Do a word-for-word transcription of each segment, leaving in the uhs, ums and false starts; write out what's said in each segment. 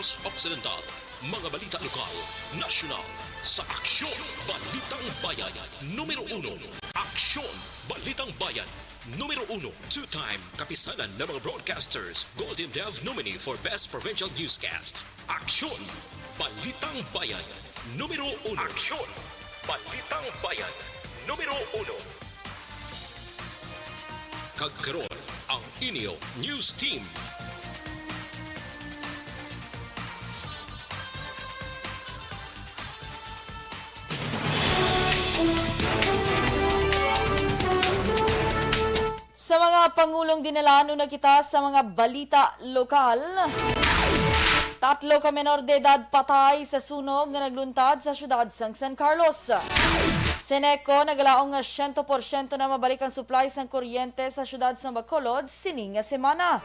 Occidental, mga balita lokal, nasyonal, sa Aksyon Balitang Bayan, numero uno. Aksyon Balitang Bayan, numero uno. Two-time kapisanan ng mga broadcasters, Golden Dove nominee for Best Provincial Newscast. Aksyon Balitang Bayan, numero uno. Aksyon Balitang Bayan, numero uno. Kag karon, ang inyo news team. Sa mga pangulong dinalanon na kita sa mga balita lokal. Tatlo ka menor de edad patay sa sunog nga nagluntad sa siyudad sang San Carlos. Seneco nagalaom nga siyento porsyento na mabalik ang supply sang kuryente sa siyudad sang Bacolod sini nga semana.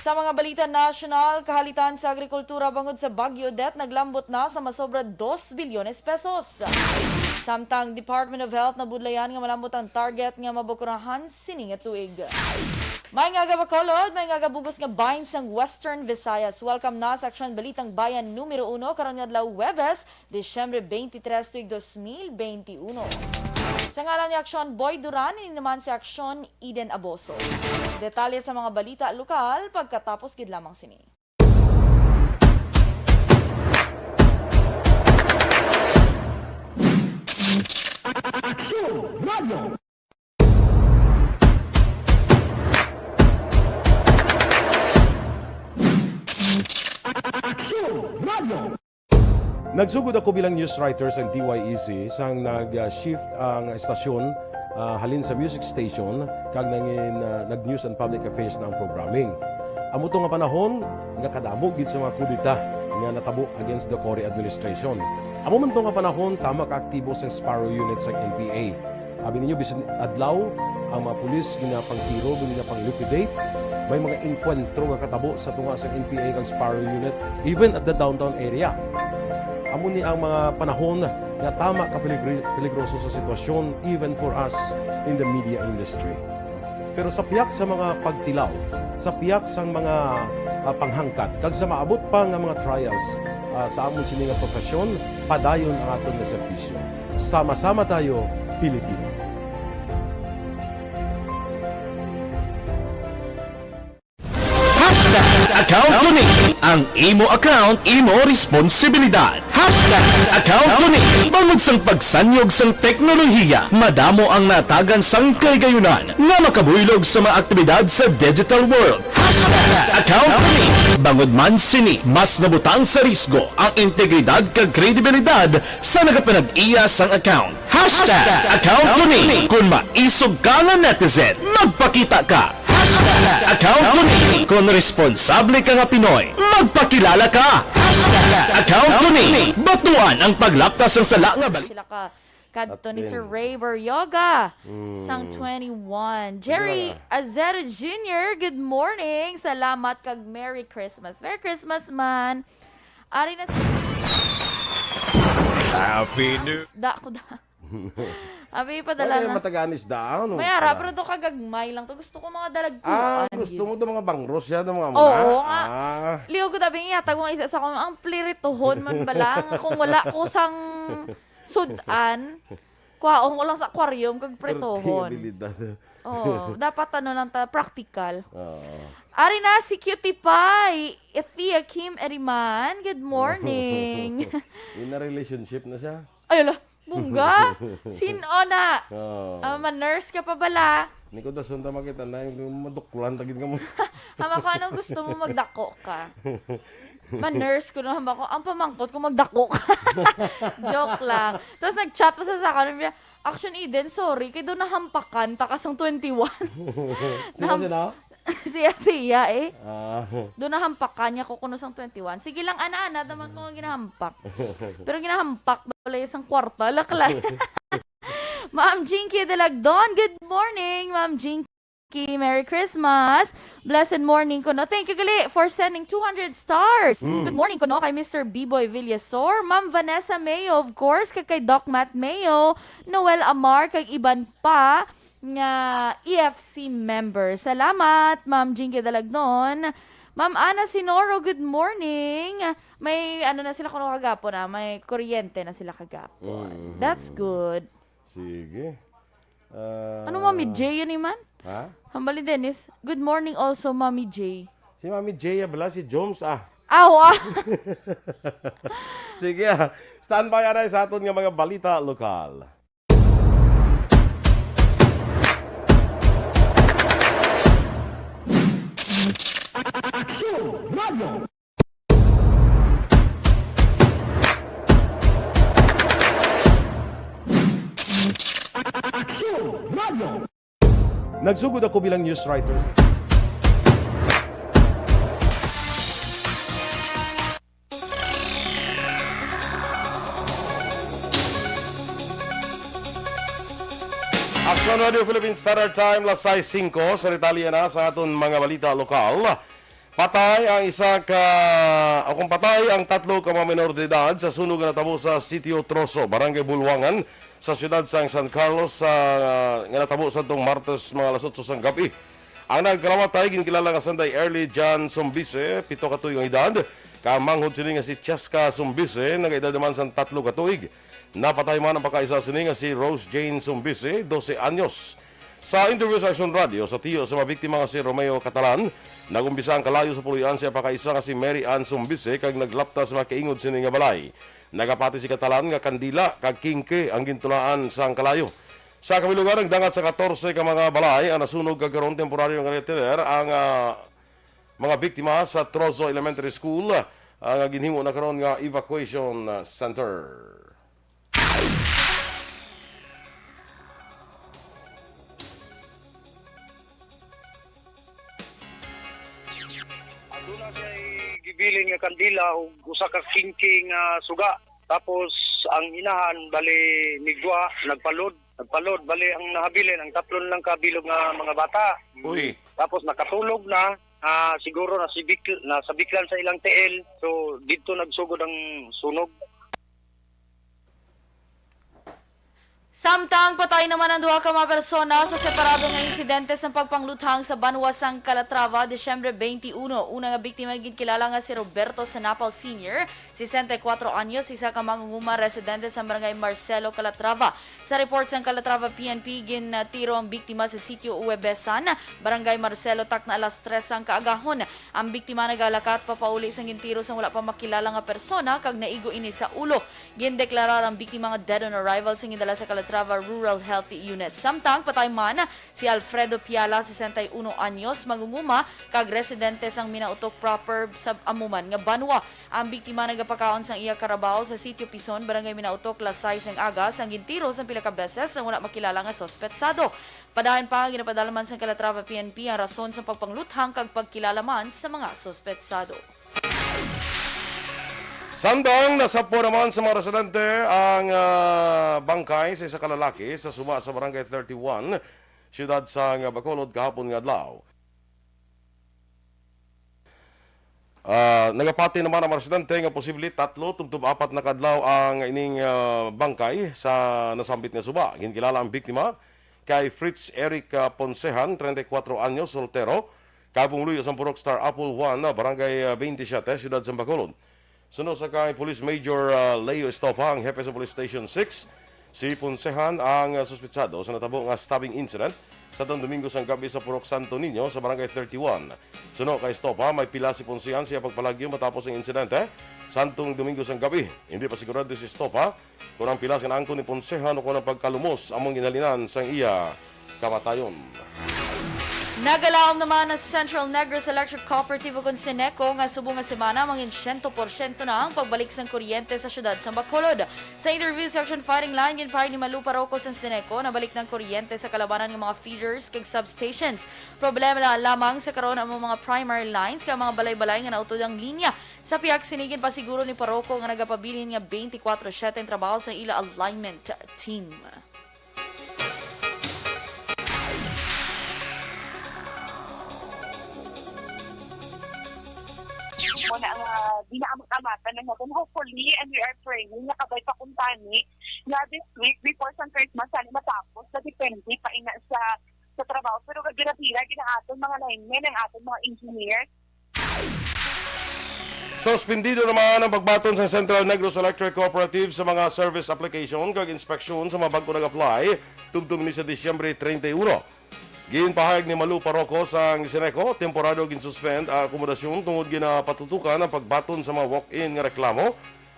Sa mga balita nasyonal, kahalitan sa agrikultura bangod sa Bagyo Odette naglambot na sa masobra dos bilyones pesos. Samtang Department of Health nabudlayan nga malambot ang target nga mabakurahan sini nga tuig. May nga aga Bacolod, may nga aga bug-os nga bahin sang Western Visayas. Welcome na sa Aksyon Balitang Bayan numero uno karon nga adlaw, Huwebes, Disyembre twenty-three tuig dos mil twenty-uno. Sa ngalan ni Aksyon Boy Duran, ini naman si Aksyon Eden Aboso. Detalye sa mga balita lokal pagkatapos gid lamang sini. Aksyon Radio. Aksyon Radio. Nagsugod ako bilang news writer sang D Y E C sang nag-shift ang estasyon, ah, halin sa music station kag nangin, ah, nag-news and public affairs na ang programming. Amo to nga panahon nga kadamo gid sa mga kudeta nga natabo against the Cory administration. Amo man to nga panahon tama ka aktibo sang Sparrow Unit sang N P A. Abi ninyo, bisan adlaw, ang mga pulis ginapangtiro, ginapang-liquidate. May mga engkwentro nga katabo sa tunga sa N P A kag Sparrow Unit, even at the downtown area. Amo ni ang mga panahon nga tama ka peligri-, peligroso sa sitwasyon, even for us in the media industry. Pero sa pihak sa mga pagtilaw, sa pihak sang mga, ah, panghangkat, kag sa maabot pa nga mga trials, ah, sa amon sini nga profesyon, padayon ang aton nga serbisyo. Sama-sama tayo, Pilipino. Hashtag account ko ni. Ang imo account, imo responsibilidad. Hashtag account ko ni. Bangod sang pagsanyog sang teknolohiya, madamo ang natagan sang kahigayunan nga makabuylog sa mga aktibidad sa digital world. Hashtag account ko ni. Bangod man sini, mas nabutang sa risgo ang integridad kag kredibilidad sa nagapanag-iya sang account. Hashtag account ko ni. Kung maisog ka nga netizen, magpakita ka. Hashtag account ko ni. Kung responsable ka nga Pinoy, magpakilala ka. Hashtag account ko ni. Batuan ang paglapta sang sala nga balita. Sila ka kadto ni Sir Ray Beryoga sang twenty-one. Jerry Azero Junior, good morning. Salamat kag Merry Christmas. Merry Christmas man. Ari na si Happy New Da ko da. Abi, padala na. Matagaan isda, ano? May ara, pero do kagagmay lang to. Gusto ko mga dalagkuan. Ah, gusto mo do mga bangros yan, mga Oo nga. Ah. Liw ko tabi nga, tagong isa sa akong, ang plirituhon man bala, nga kung wala ko sang sudan, kwaon ko lang sa aquarium, kag pritohon. Fertilidad. Oo, dapat ano lang ta, practical. Oo. Ari na si Cutie Pie, Ethia Kim Eriman. Good morning. In a relationship na siya. Ay, ala, bungga. Sin-o na? Oo. Ah, ma-nurse ka pa bala? Ni ko dason ta makita na yung maduklan, tagid ka mo. Hama ko, anong gusto mo, magdako ka? Ma-nurse ko na, hama ko, ang pamangkot ko, magdako ka. Joke lang. Tapos nag-chat pa sa sa akin, Action Eden, sorry, kay do nahampakan, takas ang twenty-one. Sino, Naham- sino? Si Ate Iya eh. Ah. Do nahampakan niya ko kuno sang twenty-one. Sige lang, ana-ana naman ko nga ginahampak. Pero ginahampak bala sang kwarta, laklay. Ma'am Jinky Dalagdon, good morning, Ma'am Jinky. Merry Christmas. Blessed morning kuno. Thank you gali for sending two hundred stars. Mm. Good morning kuno kay Mister Biboy Villasor, Ma'am Vanessa Mayo, of course, kag kay Doc Matt Mayo, Noel Amar, kag iban pa nga E F C member. Salamat, Ma'am Jinky Dalagdon. Ma'am Ana Sinoro, good morning. May ano na sila kuno kagapon, ah, may kuryente na sila kagapon. Mm. That's good. Sige. Ah, Ano, Mami J yun, Iman? Ha? Hambali Dennis, good morning also, Mami J. Si Mami J, ah, bala, si Joms, ah. Aw, ah. Sige, ah. Standby, anay, sa aton nga mga balita lokal. Aksyon Radio. Aksyon Radio. Nagsugod ako bilang news writer. Aksyon Radio Philippine Standard Time, las sais singko. Sa detalye na sa aton mga balita lokal. Patay ang isa ka, o kung patay ang tatlo ka mga menor de edad sa sunog nga natabo sa Sitio Trozo, Barangay Bulwangan, sa siyudad sang San Carlos, sa, nga natabo sa tong Martes, mga alas otso sang gab-i. Ang nagkalawatay ginkilala nga sanday Early John Sumbise, pito ka tuig ang edad. Kamanghod sini nga si Cheska Sumbise, nagaedad naman sang tatlo ka tuig. Napatay man ang pagkaisa sini nga si Rose Jane Sumbise, dose anyos. Sa interview sa Aksyon Radio, sa tiyo sa mga biktima nga si Romeo Catalan, nag-umpisa ang kalayo sa puloy-an sa pagkaisa nga si Mary Ann Sumbise kag naglapta sa mga kaingod sini nga balay. Nagapati si Catalan nga kandila kag kingke ang gintulaan sang kalayo. Sa kabilugan, nagdangat sa katorse ka mga balay ang nasunog kag karon temporaryo nga retiner ang, ah, mga biktima sa Trozo Elementary School, ah, nga ginhimo na karon nga evacuation, ah, center. Aduna siya'y gibilin nga kandila ug usa ka kingke nga suga. Tapos ang inahan, bali, nigwa, nagpalod. Nagpalod, bali, ang nahabilin, ang tatlo lang ka bilog nga mga bata. Uy. Tapos nakatulog na, ah, siguro nasibik-, nasabiklan sa ilang tiil. So, dito nagsugod ang sunog. Samtang patay naman ang duha ka mga persona sa separado nga insidente sa pagpangluthang sa banwa sang Calatrava, Disyembre twenty-one. Una nga biktima ginkilala nga si Roberto Sanapaw Senior, sesenta y cuatro anyos, isa ka mangunguma residente sa barangay Marcelo, Calatrava. Sa report sang Calatrava P N P, gintiro ang biktima sa sitio Uebesan, barangay Marcelo, takna alas tres sang kaagahon. Ang biktima nagalakat papauli sang gintiro sang wala pa makilala nga persona kag naigo ini sa ulo. Gindeklarar ang biktima nga dead on arrival sa gindala sa Calatrava Rural Health Unit. Samtang patay man si Alfredo Piala, sesenta y uno anyos, mangunguma kag residente sang Minautok proper sa amo man nga banwa. Ang biktima nagapakaon sang iya karabaw sa Sitio Pison, Barangay Minautok, alas sais sang aga, sang gintiro sang pila ka beses sang wala makilala nga suspetsado. Padayon pa, ginapadalman sang Calatrava P N P ang rason sang pagpangluthang kag pagkilala man sa mga suspetsado. Samtang nasapwan naman sa mga residente ang, ah, bangkay sa isa ka lalaki sa suba sa Barangay thirty-one, siyudad sang Bacolod, kahapon nga adlaw. Ah, nagapati naman ang mga residente nga posible tatlo tubtob apat na ka adlaw ang ining, ah, bangkay sa nasambit nga suba. Ginkilala ang biktima kay Fritz Eric, ah, Ponsehan, treinta y cuatro anyos, soltero, kag pumuluyo sang Purok Star Apple One, ah, Barangay, ah, twenty-seven, Siyudad sang Bacolod. Suno sa kay Police Major, ah, Leo Estopa, ang hepe sa Police Station six, si Ponsehan ang, ah, suspetsado sa natabo nga stabbing incident sa tong Domingo sang gabi sa Purok Santo Niño sa Barangay thirty-one. Suno kay Estopa, may pila si Ponsehan sa iya pagpalagyo matapos ang insidente sa tong Domingo sang gabi. Hindi pa sigurado si Estopa kung ang pilas nga naangkon ni Ponsehan o kung ang pagkalumos amo ang ginhalinan sang iya kamatayon. Nagalaom naman ang Central Negros Electric Cooperative, ukon Ceneco, nga subong nga semana mangin siyento porsyento na ang pagbalik sang kuryente sa siyudad sang Bacolod. Sa interview sa Action Fighting Line, ginpahayag ni Malu Parroco sang Ceneco, nabalik na ang kuryente sa kalabanan nga mga feeders kag substations. Problema la-, lamang sa karon ang mga primary lines kag mga balay-balay nga nautod ang linya. Sa pihak sini, ginpasiguro ni Parroco nga nagapabilin nga twenty-four seven ang trabaho sa ila alignment team. Mo na nga, di na amot-amatan na natin. Hopefully, and we are praying, nga kabay pa kuntani, nga this week, before sang Christmas, sana matapos, na depende pa ina sa, sa trabaho. Pero gabira-bira, gina aton mga linemen, ang aton mga engineers, Suspendido naman ang pagbaton sa Central Negros Electric Cooperative sa mga service application kag inspeksyon sa mga bag-o nag-apply tubtob ni sa Disyembre treinta y uno. Ginpahayag ni Malu Parroco sang Ceneco, temporado ginsuspend ang akomodasyon tungod ginapatutukan ang pagbaton sa mga walk-in nga reklamo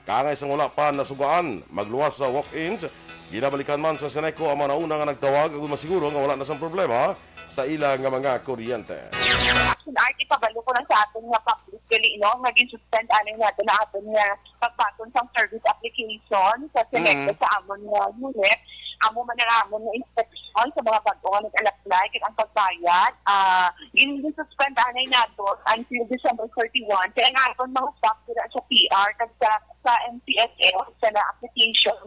kaangay sang wala pa nasugaan. Magluwas sa walk-ins, ginabalikan man sa Ceneco ang mga nauna nga nagtawag agud masiguro nga wala na sang problema sa ila nga mga kuryente. Action Art, ipabalo ko lang sa aton nga public gali, no, nga ginsuspend anay nato na aton nga pagbaton sang service application sa Ceneco Mm. sa amon nga unit. Amo man ang amon nga inspeksyon sa mga bag-o nga nag-apply kag ang pagbayad, ah, gin-suspend anay nato until December thirty-one. Kay ang aton mga staff dira sa P R kag sa, sa M C S F, sa na application,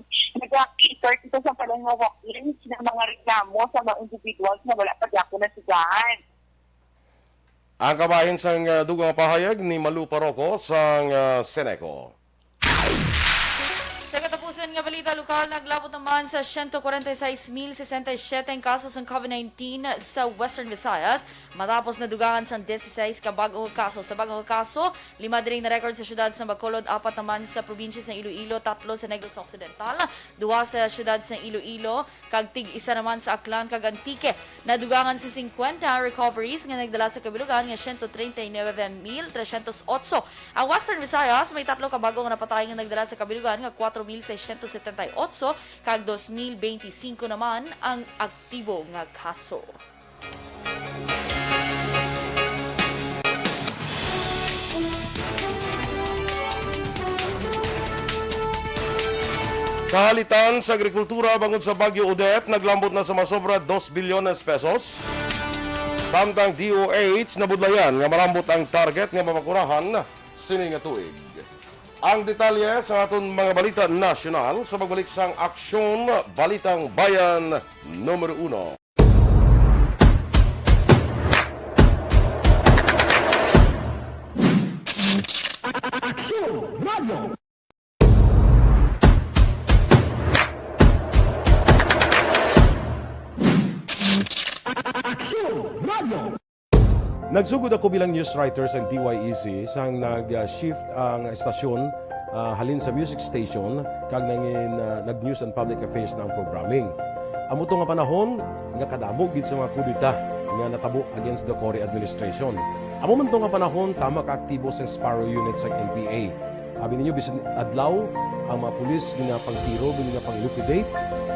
nag-cater kita sa tanan nga walk-ins nga mga reklamo sa mga individuals nga wala pa gyapon nasugaan. Ang kabahin sang, ah, dugang nga pahayag ni Malu Parroco sang, ah, Ceneco. Sa katapusan nga balita lokal, naglabot naman sa siyento kwarenta y seis mil sesenta y siyete ang kaso sang COVID nineteen sa Western Visayas, matapos nadugangan sang dieciséis ka bag-o nga kaso. Sa bag-o nga kaso, lima diri na-record sa siyudad sa Bacolod, apat naman sa probinsya sa Iloilo, tatlo sa Negros Occidental, duha sa siyudad sa Iloilo, kag tig-isa naman sa Aklan kag Antique. Nadugangan sa singkwenta recoveries nga nagdala sa kabilugan nga siyento treinta y nuebe mil tresyentos otso. Ang Western Visayas may tatlo ka bag-o nga napatay nga nagdala sa kabilugan nga kwatro mil seiscientos setenta y otso, kag dos mil beintisinko naman ang aktibo nga kaso. Kahalitan sa agrikultura bangod sa Bagyo Odette naglambot na sa masobra dos bilyones pesos. Samtang D O H nabudlayan nga malambot ang target nga mapakurahan sini nga tuig. Ang detalye sa aton mga balita nasyonal sa pagbalik sang Aksyon Balitang Bayan numero uno. Aksyon Radio. Aksyon Radio. Nagsugod ako bilang news writer sa D Y E C sang nag-shift ang estasyon, ah, halin sa music station kag nangin, ah, nag-news and public affairs na ang programming. Amo to nga panahon nga kadamo gid sa mga kudeta nga natabo against the Cory administration. Amo man to nga panahon tama ka aktibo sa Sparrow Unit sang N P A. Abi ninyo, bisan adlaw, ang mga pulis ginapangtiro, ginapang-liquidate.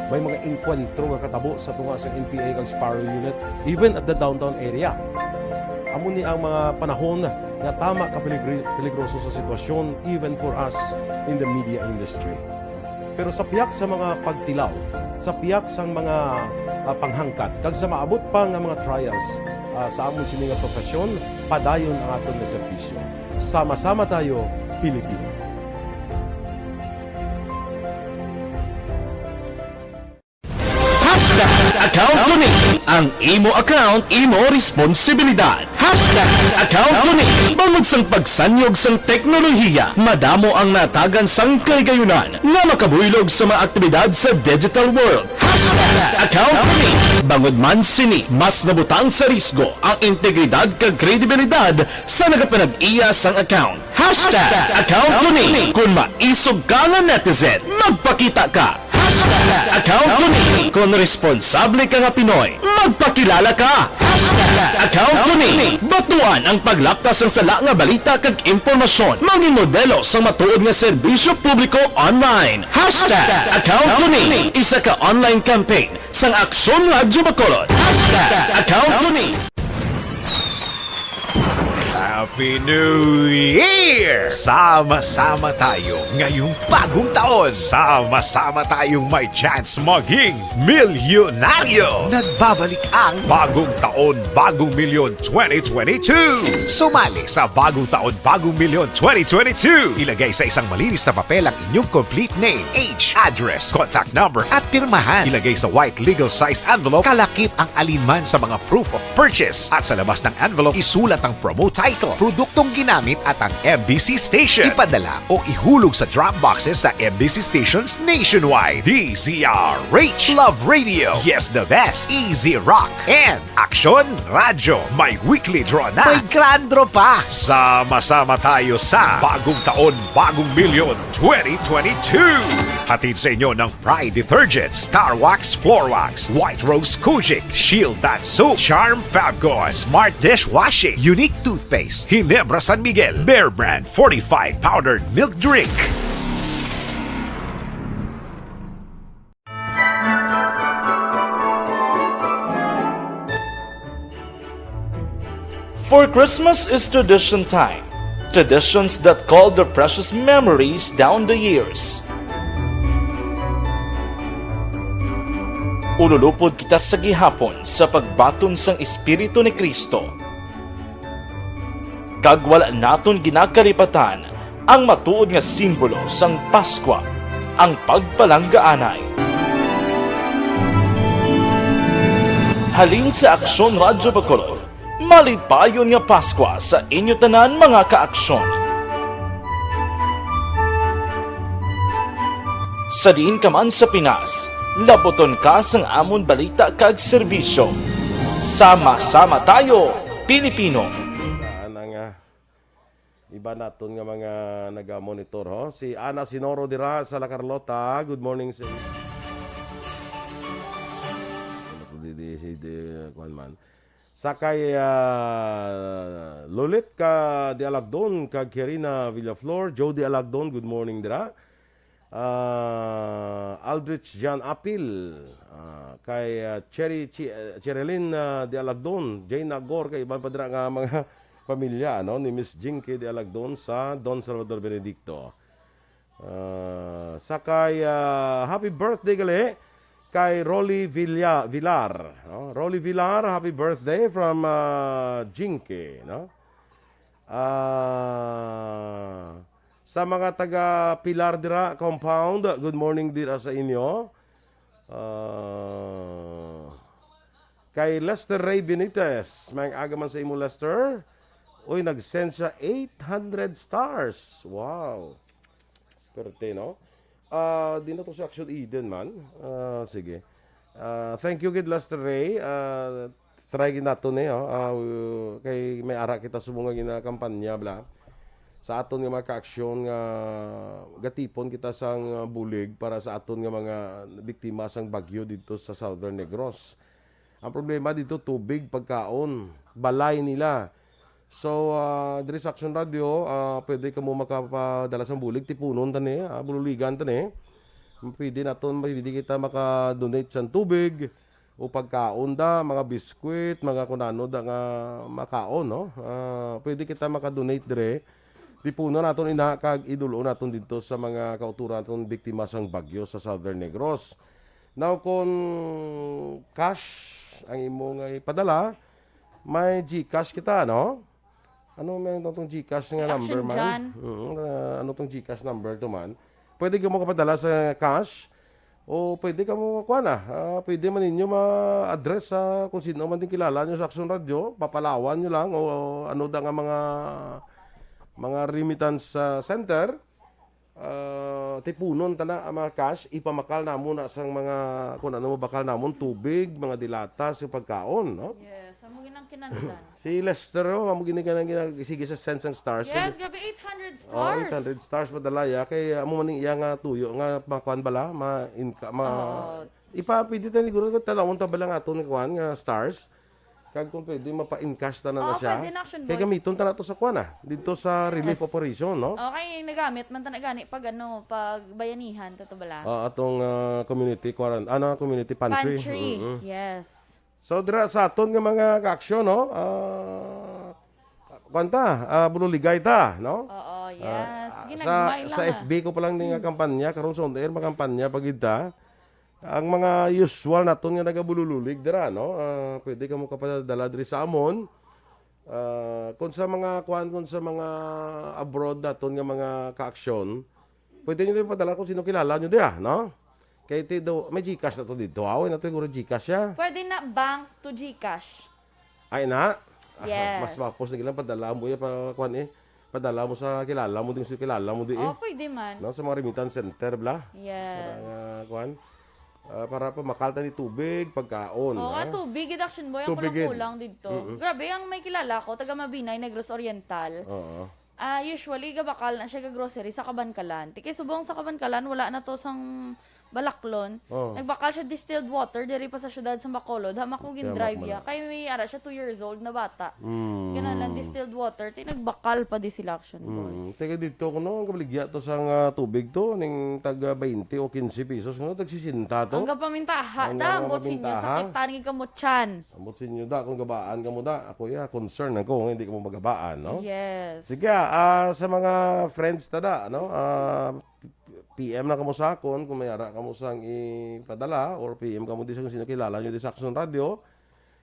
May mga engkwentro nga katabo sa tunga sa N P A kag Sparrow Unit, even at the downtown area. Amo ni ang mga panahon nga tama ka peligri-, peligroso sa sitwasyon, even for us in the media industry. Pero sa piyak sa mga pagtilaw, sa piyak sang mga, ah, panghangkat, kag sa maabot pa nga mga trials, ah, sa amon sini nga profesyon, padayon ang aton nga serbisyo. Sama-sama tayo, Pilipino. Hashtag account ko ni. Ang imo account, imo responsibilidad. Hashtag account ko ni. Bangod sang pagsanyog sang teknolohiya, madamo ang natagan sang kahigayonan nga makabuylog sa mga aktibidad sa digital world. Hashtag account ko ni. Bangod man sini, mas nabutang sa risgo ang integridad kag kredibilidad sa nagapanag-iya sang account. Hashtag account ko ni. Kung maisog ka nga netizen, magpakita ka. Hashtag account ko ni. Kung responsable ka nga Pinoy, magpakilala ka. Hashtag account ko ni. Batuan ang paglapta sang sala nga balita kag impormasyon. Mangin modelo sang matuod nga serbisyo publiko online. Hashtag account ko ni. Isa ka online campaign sang Aksyon Radyo Bacolod. Hashtag account ko ni. Happy New Year! Sama-sama tayo ngayong bagong taon. Sama-sama tayong may chance maging milyonaryo. Nagbabalik ang Bagong Taon, Bagong Milyon twenty twenty-two. Sumali sa Bagong Taon, Bagong Milyon twenty twenty-two. Ilagay sa isang malinis na papel ang inyong complete name, age, address, contact number, at pirmahan. Ilagay sa white legal-sized envelope. Kalakip ang alinman sa mga proof of purchase. At sa labas ng envelope, isulat ang promo title. Produktong ginamit at ang M B C station. Ipadala o ihulog sa drop boxes sa M B C stations nationwide. D Z R H. Love Radio. Yes, the best. Easy Rock. And Aksyon Radyo. May weekly draw na. May grand draw pa. Sama-sama tayo sa Bagong Taon, Bagong Milyon twenty twenty-two. Hatid sa inyo ng Pride Detergent, Star Wax Floor Wax, White Rose Kojic, Shield Bath Soap, Charm Fabcon, Smart Dishwashing, Unique Toothpaste, Ginebra San Miguel, Bear Brand Fortified Powdered Milk Drink. For Christmas is tradition time. Traditions that call their precious memories down the years. Ululupod kita sa gihapon sa pagbaton sang Espiritu ni Cristo. Kag wala naton ginakalipatan ang matuod nga simbolo sang Paskwa, ang pagpalanggaanay. Halin sa Aksyon Radyo Bacolod, malipayon nga Paskwa sa inyo tanan, mga ka-aksyon. Sa diin ka man sa Pinas, labuton ka sang amon balita kag serbisyo. Sama-sama tayo, Pilipino! Ana nga. Iba naton nga mga naga-monitor, ho. Si Ana Sinoro dira sa La Carlota. Good morning sa inyo. Ano po di, di, di, di, kuwan man. Sa kay, ah, Lolit ka di Alagdon, kag Kirina Villaflor, Jody Alagdon, good morning dira. Ah, Aldrich John Apil, ah, kay, ah, Cherry Chi-, ah, Cherilyn, ah, de Alagdon, Jane Nagor, kay iban pa dira nga mga pamilya, ano, ni Miss Jinky de Alagdon sa Don Salvador Benedicto. Ah, sa kay, ah, happy birthday gali kay Rolly Villa-, Villar, no? Rolly Villar, happy birthday from, ah, Jinky, no? Ah, sa mga taga Pilar dira, compound, good morning dira sa inyo. Ah, kay Lester Ray Benitez, may aga man sa imo, Lester. Uy, nag-send siya eight hundred stars. Wow. Perte, no? Ah, di na to si Action Eden man. Ah, sige. Ah, thank you gid, Lester Ray. Ah, try gid nato ni, oh. Ah, kay may ara kita subong nga ginakampanya, bla. Sa aton nga mga ka-aksyon nga gatipon kita sang, ah, bulig para sa aton nga mga biktima sang bagyo didto sa Southern Negros. Ang problema didto, tubig, pagkaon, balay nila. So, ah, diri sa Action Radio, ah, pwede kamo makapadala sang bulig, tipunon ta ni, ah, bululigan ta ni. Pwede naton, pwede kita maka-donate sang tubig o pagkaon da, mga biskwit, mga kunano da nga makaon, no? Ah, pwede kita maka-donate dire. Tipunon naton ina kag idul-on naton didto sa mga kauturan naton biktima sang bagyo sa Southern Negros. Now, kung cash ang imo nga ipadala, may GCash kita, no? Ano may ano tong GCash nga Kay number Action man? Jan. Mm, ah, ano tong GCash number to man? Pwede ka mo kapadala sa cash o pwede ka mo kuha na. Ah, pwede man ninyo ma-address sa kung sino man din kilala nyo sa Action Radio. Papalawan nyo lang o ano da nga mga mga remittance, ah, center. Ah, tipunon ta na ang mga cash, ipamakal namon na sang mga, kung ano mabakal namon, tubig, mga dilata, sa pagkaon, no? Yes, amo ginang kinahanglan. Si Lester, oh, amo gini ka nang gina-, sige sa Sense and Stars. Yes, grabe, eight hundred Oh, stars. Eight hundred stars madala ya. Kay, ah, amo man ning iya nga tuyo nga makuan bala, ma-, inka-, ma-, Oo. Ipa, pwede tayo siguro, tanawon ta bala nga aton nga kuan, nga stars. Kag kung pwede, mapa-encash ta na na Oo, siya. Pwede na, Action Kay Boy. Gamiton ta na to sa kuan, ah, dito sa relief Yes. operation, no? Okay, nagamit man ta na gani pag, ano, pag bayanihan, ta to bala. Ah, atong, ah, community quarant-, ano, community pantry. Pantry, Mm-mm. yes. So, dira sa aton nga mga ka-aksyon, no? Ah, kuwan ta, ah, bululigay ta, no? Oo, Ah, yes. sa, Ginagmay sa lang, ah. F B ko pa lang ni nga kampanya, karon sa on air, makampanya pa gid ta. Ang mga usual naton nga nagabulululig dira, no? Ah, pwede kamo kapadala diri sa amon. Ah, kung sa mga kuan, kung sa mga abroad naton nga mga ka-aksyon, pwede nyo din padala kung sino kilala nyo diya, no? Kay ti do, may GCash na to dito. Away na to, siguro GCash siya. Pwede na bank to GCash. Ay na. Yes. Mas mapos na gila, padala mo ya pa, kuwan eh. Padala mo sa kilala mo, ding sa kilala mo di eh. Oh, pwede man. No, sa mga remittance center, bla. Yes. Para nga, kuwan. Ah, para pamakal ta ni tubig, pagkaon, Oh, ah, ah. Tubig, gid, Action Boy, ang Tubig, gid. kulang-kulang dito. Mm-mm. Grabe, ang may kilala ko, taga Mabinay, Negros Oriental. Oo. Ah, usually, gabakal na siya ga grocery sa Kabankalan. Ti kay subong sa Kabankalan, wala na to sang Balaklon. Oh. Nagbakal siya distilled water diri pa sa siyudad sa Bacolod. Hama ko Kaya gin-drive mak-, ya. Kay may ara siya two years old na bata. Mm. Kana lang distilled water. Ti nagbakal pa di sila, Action Boy. Mm. Taga dito ko, no, ang kabaligya to sa nga tubig to, ning taga twenty o quince pesos, no, tag sesenta to. Ang gapamintaha, Ang da, ambot sinyo, gapamintaha. Sakitan gid kamo tiyan. Ambot sinyo, da, kung gabaan kamo, da. Ako, ya, concern ako nga hindi kamo magabaan, no? Yes. Sige, ah, sa mga friends ta, da, no? Ah, P M na kamo sa akon kung may ara kamo sang ipadala, or P M kamo di sa kung sino kilala nyo di sa Action Radio.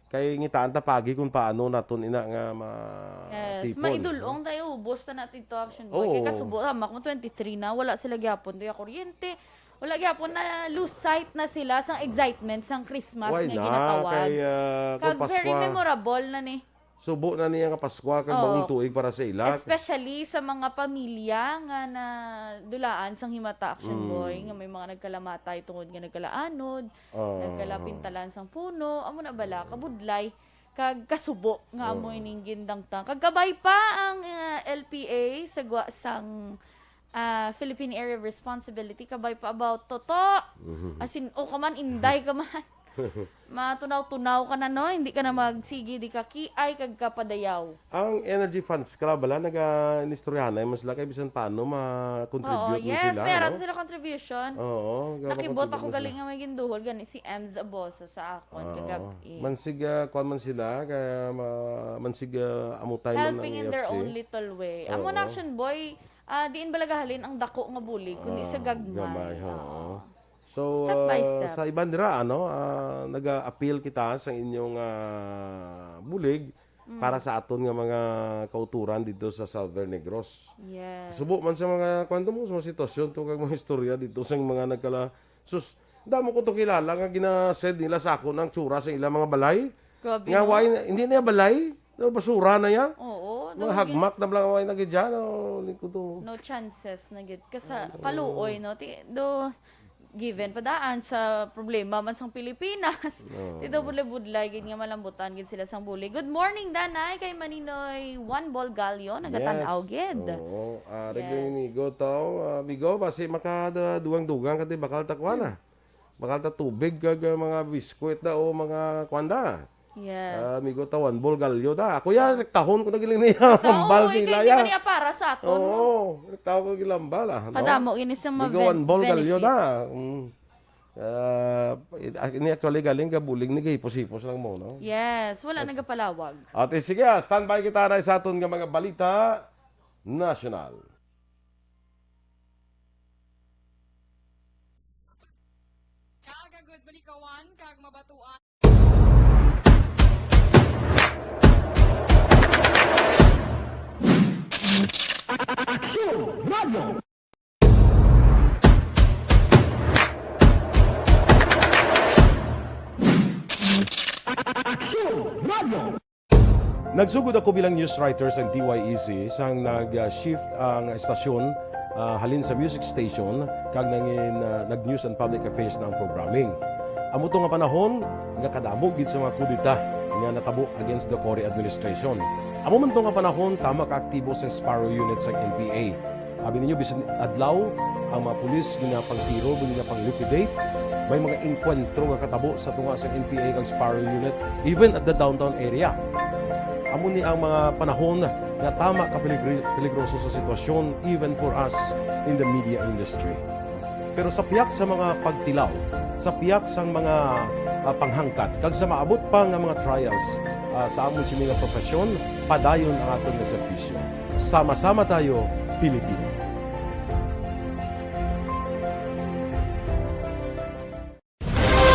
Kay ngitaan ta pagi kung paano naton ina nga ma-, Yes, tipon, maidulong no? tayo, ubos na natin to, Action Boy. Kay Oo. kasubo, tama ko, twenty-three na, wala sila gyapon, di kuryente. Wala gyapon na, lose sight na sila sang excitement sang Christmas Why nga na? ginatawag. Kay, ah, kung Kag very Paskwa, memorable na ni. subo na niya nga Paskwa kag Oo. bagong tuig para sa ila. Especially sa mga pamilya nga nadulaan sang himata, Action Mm. Boy, nga may mga nagkalamatay tungod nga nagkalaanod, Oo. nagkalapintalan sang puno, amo na bala, kabudlay, kag kasubo nga Oo. amoy ning gindangtang. Kag kabay pa ang, ah, L P A sa gwa sang, ah, Philippine Area of Responsibility, kabay pa about toto. Mhm. As in, o ka man, inday ka man. Matunaw-tunaw ka na, no? Hindi ka na magsigi, di ka kiay, kag kapadayaw. Ang Energy Funds Club, bala, naga-, inistoryahanay man sila kay bisan paano ma-contribute Oo, man yes, sila, may aran no? sila contribution. Oo, ga-, Nakibot ma-contribute ako man gali sila. nga may ginduhol gani si Ems Aboso sa akon Oo. kagab-i. Mansig, ah, kuwan man sila, kaya ma-, mansig, ah, amutay man Helping ang in their F C. own little way. Amo Oo. na, Action Boy, ah, diin bala gahalin ang dako nga bulig, kundi sa Ah, gagmay. gamay, Oo. oo. So, Step by ah, step. sa iban dira, ano, ah, naga-appeal kita sa inyong, ah, bulig Mm. para sa aton nga mga kauturan dito sa Southern Negros. Yes. Subo man sa mga, kwan to mo, sa mga sitwasyon to, kag mga istorya dito sa mga nagkala-, sus, damo ko to kilala nga ginasend nila sa akon ang tsura sa ilang mga balay. Grabe, Nga no? why, hindi niya balay, no, basura na yan. Oo, Mga do, hagmak na bala, why na gid dyan, oh, lingkod to. No chances na gid. Kasa, Oo. paluoy, no? Ti-, do, given pa daan sa problema man sang Pilipinas. Oo. Ti do budlay-budlay gid nga malambutan gid sila sang bulig. Good morning, Danay, kay Maninoy Juan Bolgallo, nagatan-aw Yes. gid. Oo. Ah, Yes. Regling Migo to, ah, Migo, basi makada-, dugang-dugang ka di bakal ta kuha na. Bakal ta tubig kag, ah, mga biskwit da o mga kuan da. Yes. Ah, Migo Tawan Bolgallo da. Ako ya, rektahon ko na giling niya. Tao, Hambal eh, sila kay di ya. man niya para sa aton, no? Oo, rektahon ko gilambal, ah, no? Padamo, ini sa mga Migo ben-, Tawan Bolgallo benefit. da. Mm. Ah, it-, ah, ini actually galing gabulig ni gahipos-hipos lang mo, no? Yes, wala Yes. nagapalawag. Ate, sige, ah, standby kita na sa aton nga mga balita nasyonal. Kagagod malikawan kag mabatuan. Aksyon Radio. Aksyon Radio. Nagsugod ako bilang news writer sa D Y E C sang nag-shift ang estasyon, ah, halin sa music station kag nangin, ah, nag-news and public affairs na ang programming. Amo to nga panahon nga kadamo gid sa mga kudeta nga natabo against the Cory administration. Amo man to nga panahon, tama ka aktibo sa Sparrow Unit sa N P A. Abi ninyo, bisan adlaw, ang mga pulis ginapangtiro, ginapang-liquidate. May mga engkwentro nga katabo sa tunga sa N P A kag Sparrow Unit, even at the downtown area. Amo ni ang mga panahon nga tama ka peligri-, peligroso sa sitwasyon, even for us in the media industry. Pero sa pihak sa mga pagtilaw, sa pihak sang mga, ah, panghangkat, kag sa maabot pa nga mga trials, ah, sa amon sini nga profesyon, padayon ang aton nga serbisyo. Sama-sama tayo, Pilipino.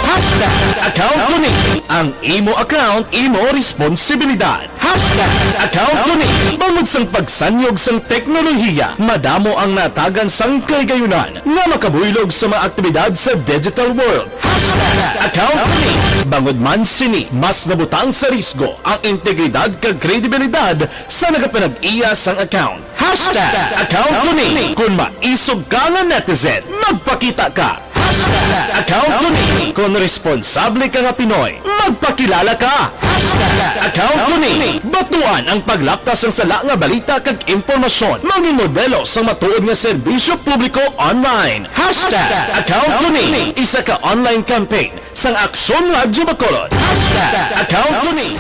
Hashtag Account ko ni. Ang imo account, imo responsibilidad. Hashtag account ko ni. Bangod sang pagsanyog sang teknolohiya, madamo ang natagan sang kahigayunan nga makabuylog sa mga aktibidad sa digital world. Hashtag account ko ni. Bangod man sini, mas nabutang sa risgo ang integridad kag kredibilidad sa nagapanag-iya sang account. Hashtag account ko ni. Kung maisog ka nga netizen, magpakita ka. Hashtag account ko ni. Kung responsable ka nga Pinoy, magpakilala ka. Hashtag account ko ni. Batuan ang paglapta sang sala nga balita kag impormasyon. Mangin modelo sang matuod nga serbisyo publiko online. Hashtag account ko ni. Isa ka online campaign sang Aksyon Radyo Bacolod. Hashtag account ko ni.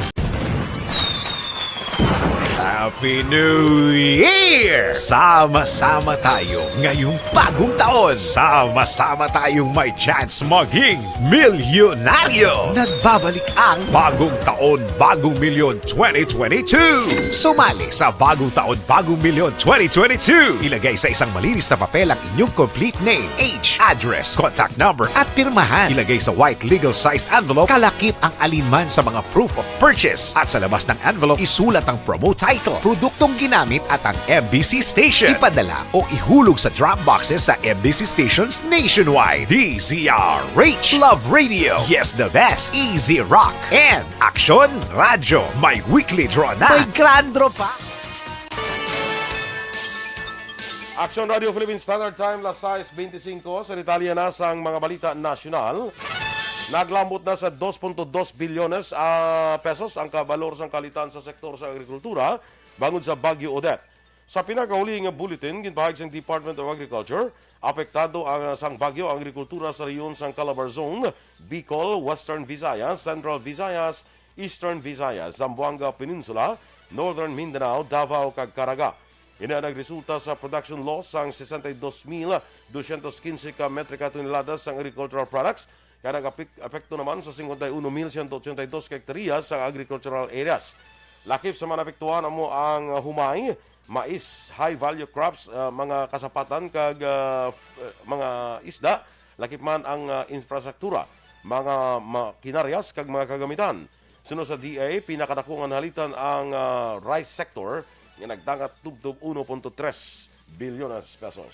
Happy New Year! Sama-sama tayo ngayong bagong taon. Sama-sama tayong may chance maging milyonaryo. Nagbabalik ang Bagong Taon, Bagong Milyon twenty twenty-two. Sumali sa Bagong Taon, Bagong Milyon twenty twenty-two. Ilagay sa isang malinis na papel ang inyong complete name, age, address, contact number, at pirmahan. Ilagay sa white legal-sized envelope, kalakip ang alinman sa mga proof of purchase. At sa labas ng envelope, isulat ang promo title, produktong ginamit, at ang M B C station. Ipadala o ihulog sa drop boxes sa M B C stations nationwide. D Z R H. Love Radio. Yes, the best. Easy Rock. And Aksyon Radyo. May weekly draw na. May grand draw pa. Action Radio Philippine Standard Time, las sais beintisinco. Sa detalye na sang mga balita nasyonal, naglambot na sa dos punto dos bilyones, ah, pesos ang kabalor sang kalitan sa sektor sa agrikultura bangod sa Bagyo Odette. Sa pinakauli nga bulletin, ginpahayag sang Department of Agriculture, apektado ang, sang bagyo ang agrikultura sa rehiyon sang Calabar Zone, Bicol, Western Visayas, Central Visayas, Eastern Visayas, Zamboanga Peninsula, Northern Mindanao, Davao, kag Caraga. Ina nagresulta sa production loss sang sesenta y dos mil doscientos quince ka metrika tonelada sang agricultural products, kag nag-apek-, apekto naman sa cincuenta y uno mil ciento ochenta y dos ka hektarya sang agricultural areas. Lakip sa mga naapektuhan amo ang, uh, humay, mais, high value crops, uh, mga kasapatan kag, uh, f-, uh, mga isda, lakip man ang, uh, infrastruktura, mga makinaryas kag mga kagamitan. Suno sa D A, pinakadako nga nahalitan ang, ah, rice sector nga nagdangat tubtob uno punto tres bilyones pesos.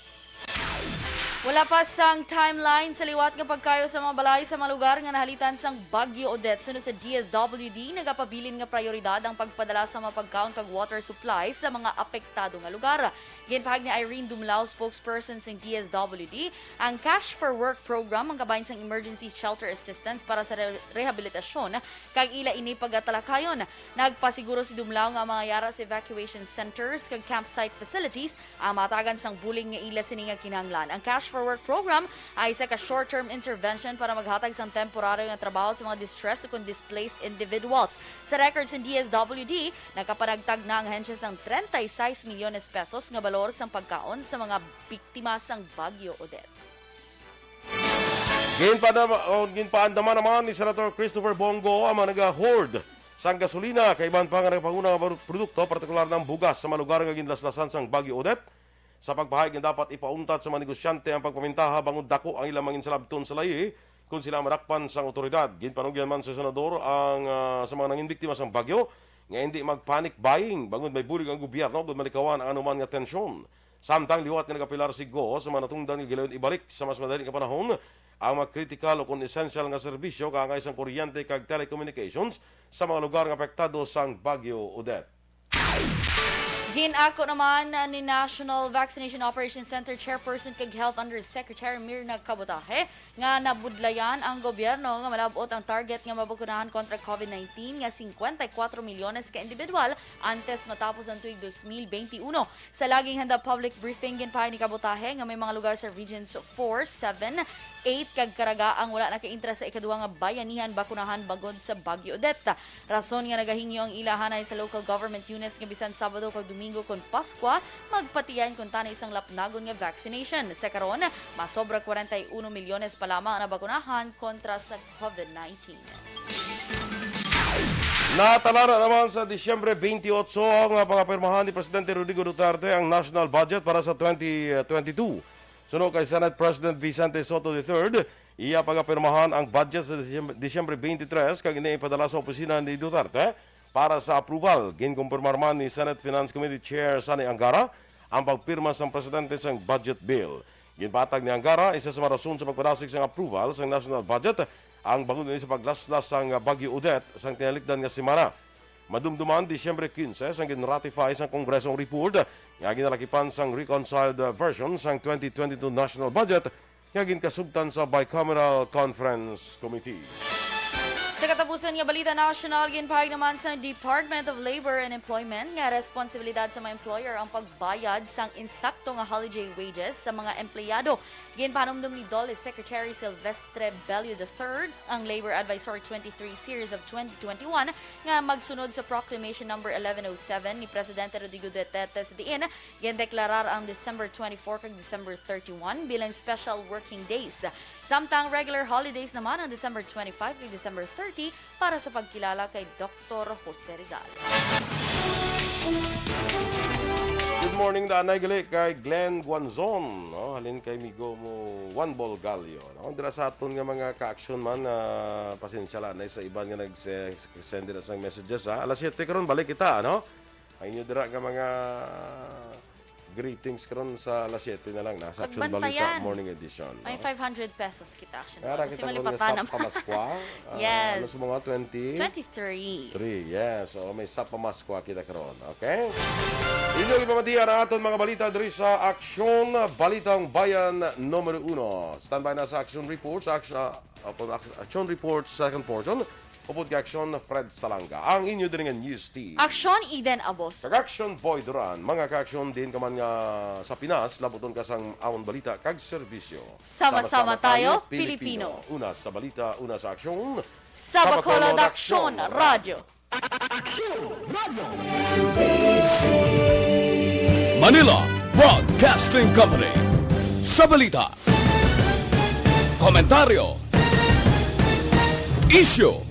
Wala pa sang timeline sa liwat nga pagkayo sa mga balay sa mga lugar nga nahalitan sang Bagyo Odette. Suno sa D S W D, nagapabilin nga prayoridad ang pagpadala sa mga pagkaon kag water supplies sa mga apektado nga lugar. Ginpahayag ni Irene Dumlao, spokesperson sang D S W D, ang Cash for Work program ang kabahin sang emergency shelter assistance para sa re-, rehabilitasyon kag ila ini pagatalakayon. Nagpasiguro si Dumlao nga ang mga yara sa evacuation centers kag campsite facilities ang matagan sang bulig nga ila sini nga kinahanglan. Ang Cash for Work program ay isa ka short-term intervention para maghatag sang temporaryo nga trabaho sa mga distressed ukon displaced individuals. Sa record sang D S W D, nakapanagtag na ang ahensya sang treinta y seis milyones pesos nga balor sang pagkaon sa mga biktima sang Bagyo Odette. Ginpadama-, o, ginpaandam naman ni Senator Christopher Bong Go ang mga naga-hoard sang gasolina kag iban pa nga nagapanguna nga produkto, partikular na ang bugas, sa mga lugar nga ginlaslasan sang Bagyo Odette. Sa pagpahayag nga dapat ipauntat sa mga negosyante ang pagpamintaha bangod dako ang ilang manginsalabton sa layi kon sila madakpan sang awtoridad. Ginpanugyan man sa senador ang, ah, sa mga nangin biktima sang bagyo nga indi mag-panic buying bangod may bulig ang gobyerno kon malikawan ang anuman nga tensyon. Samtang liwat nga nagapilar si Go sa mga natungdan nga gilayon ibalik sa mas madali nga panahon ang mga kritikal o kon esensyal nga serbisyo kaangay sang kuryente kag telecommunications sa mga lugar nga apektado sang Bagyo Odette. Gin-ako naman ni National Vaccination Operations Center Chairperson kag Health Undersecretary Mirna Cabotaje nga nabudlayan ang gobyerno nga malab-ot ang target nga mabakunahan kontra COVID nineteen nga cincuenta y cuatro milyones ka individual antes matapos ang tuig dos mil benti uno. Sa laging handa public briefing, ginpahayag ni Cabotaje nga may mga lugar sa Regions four, seven, eight kag Caraga ang wala nakaintra sa ikaduha nga bayanihan bakunahan bangod sa Bagyo Odette. Rason nga nagahingyo ang ila anay sa local government units nga bisan Sabado kag Domingo kon Paskwa, magpatiyain kuntani sang lapnagon nga vaccination. Sa karon, masobra kwarenta y uno milyones pa lamang ang nabakunahan kontra sa COVID nineteen. Natalana naman sa Disyembre twenty-eight nga pangapirmahan ni Presidente Rodrigo Duterte ang national budget para sa twenty twenty-two. Suno kay Senate President Vicente Sotto the third, Iya pagapirmahan ang budget sa Disyem-, Disyembre twenty-three kag ini ipadala sa opisina ni Duterte para sa approval. Ginkumpirmar man ni Senate Finance Committee Chair Sonny Angara ang pagpirma sang presidente sang budget bill. Ginpatag ni Angara, isa sa mga rason sa pagpadasig sang approval sang national budget ang bangod sa paglaslas sang Bagyo Odette sang tinalikdan nga semana. Madumduman, Disyembre quince, sang gin-ratify sang Kongreso ang report nga ginalakipan sang reconciled version sang twenty twenty-two national budget nga ginkasugtan sa Bicameral Conference Committee. Sa katapusan nga balita nasyonal, ginpahayag naman sa Department of Labor and Employment nga responsibilidad sa mga employer ang pagbayad sang insakto nga holiday wages sa mga empleyado. Ginpahanumdom ni DOLE Secretary Silvestre Bello the third, ang Labor Advisory twenty-three series of twenty twenty-one, nga magsunod sa Proclamation Number eleven oh seven ni Presidente Rodrigo Duterte, sa diin gindeklarar ang December twenty-four kag December thirty-one bilang special working days, samtang regular holidays naman ang December twenty-five kag December thirty para sa pagkilala kay Doktor Jose Rizal. Good morning, danay gali kay Glenn Guanzon, no? Halin kay migo mo, Juan Bolgallo, no? Dira sa aton nga mga ka-aksyon man, ah, pasensya lang na sa iban nga nag-send dira sang messages, ha. Alas siyete karon, balik kita, no? Ang inyo dira nga mga greetings karon sa alas siyete na lang na sa Aksyon Balita Morning Edition, no? May five hundred pesos kita, actually. Kaya Kasi kita karon nga malipatan sa naman. Pamaskwa. Ah, Yes. Ano sa mga twenty? Twenty-three. Three, yes. So, may sa Pamaskwa kita karon. Okay? Inyo ipamatian ang aton mga balita diri sa Aksyon Balitang Bayan numero uno. Standby na sa Aksyon Report, sa Aksyon, ah, Aksyon Report, second portion. Upod kay Aksyon Fred Salanga, ang inyo diri nga news team. Aksyon Eden Abos. Kag Aksyon Boy Duran, mga ka-aksyon din ka man nga sa Pinas, labuton ka sang amon balita kag serbisyo. Sama-sama tayo, Pilipino. Una sa balita, una sa aksyon. Sa Bacolod Aksyon Radyo. Aksyon Radyo. Manila Broadcasting Company. Sa balita, komentaryo, isyu,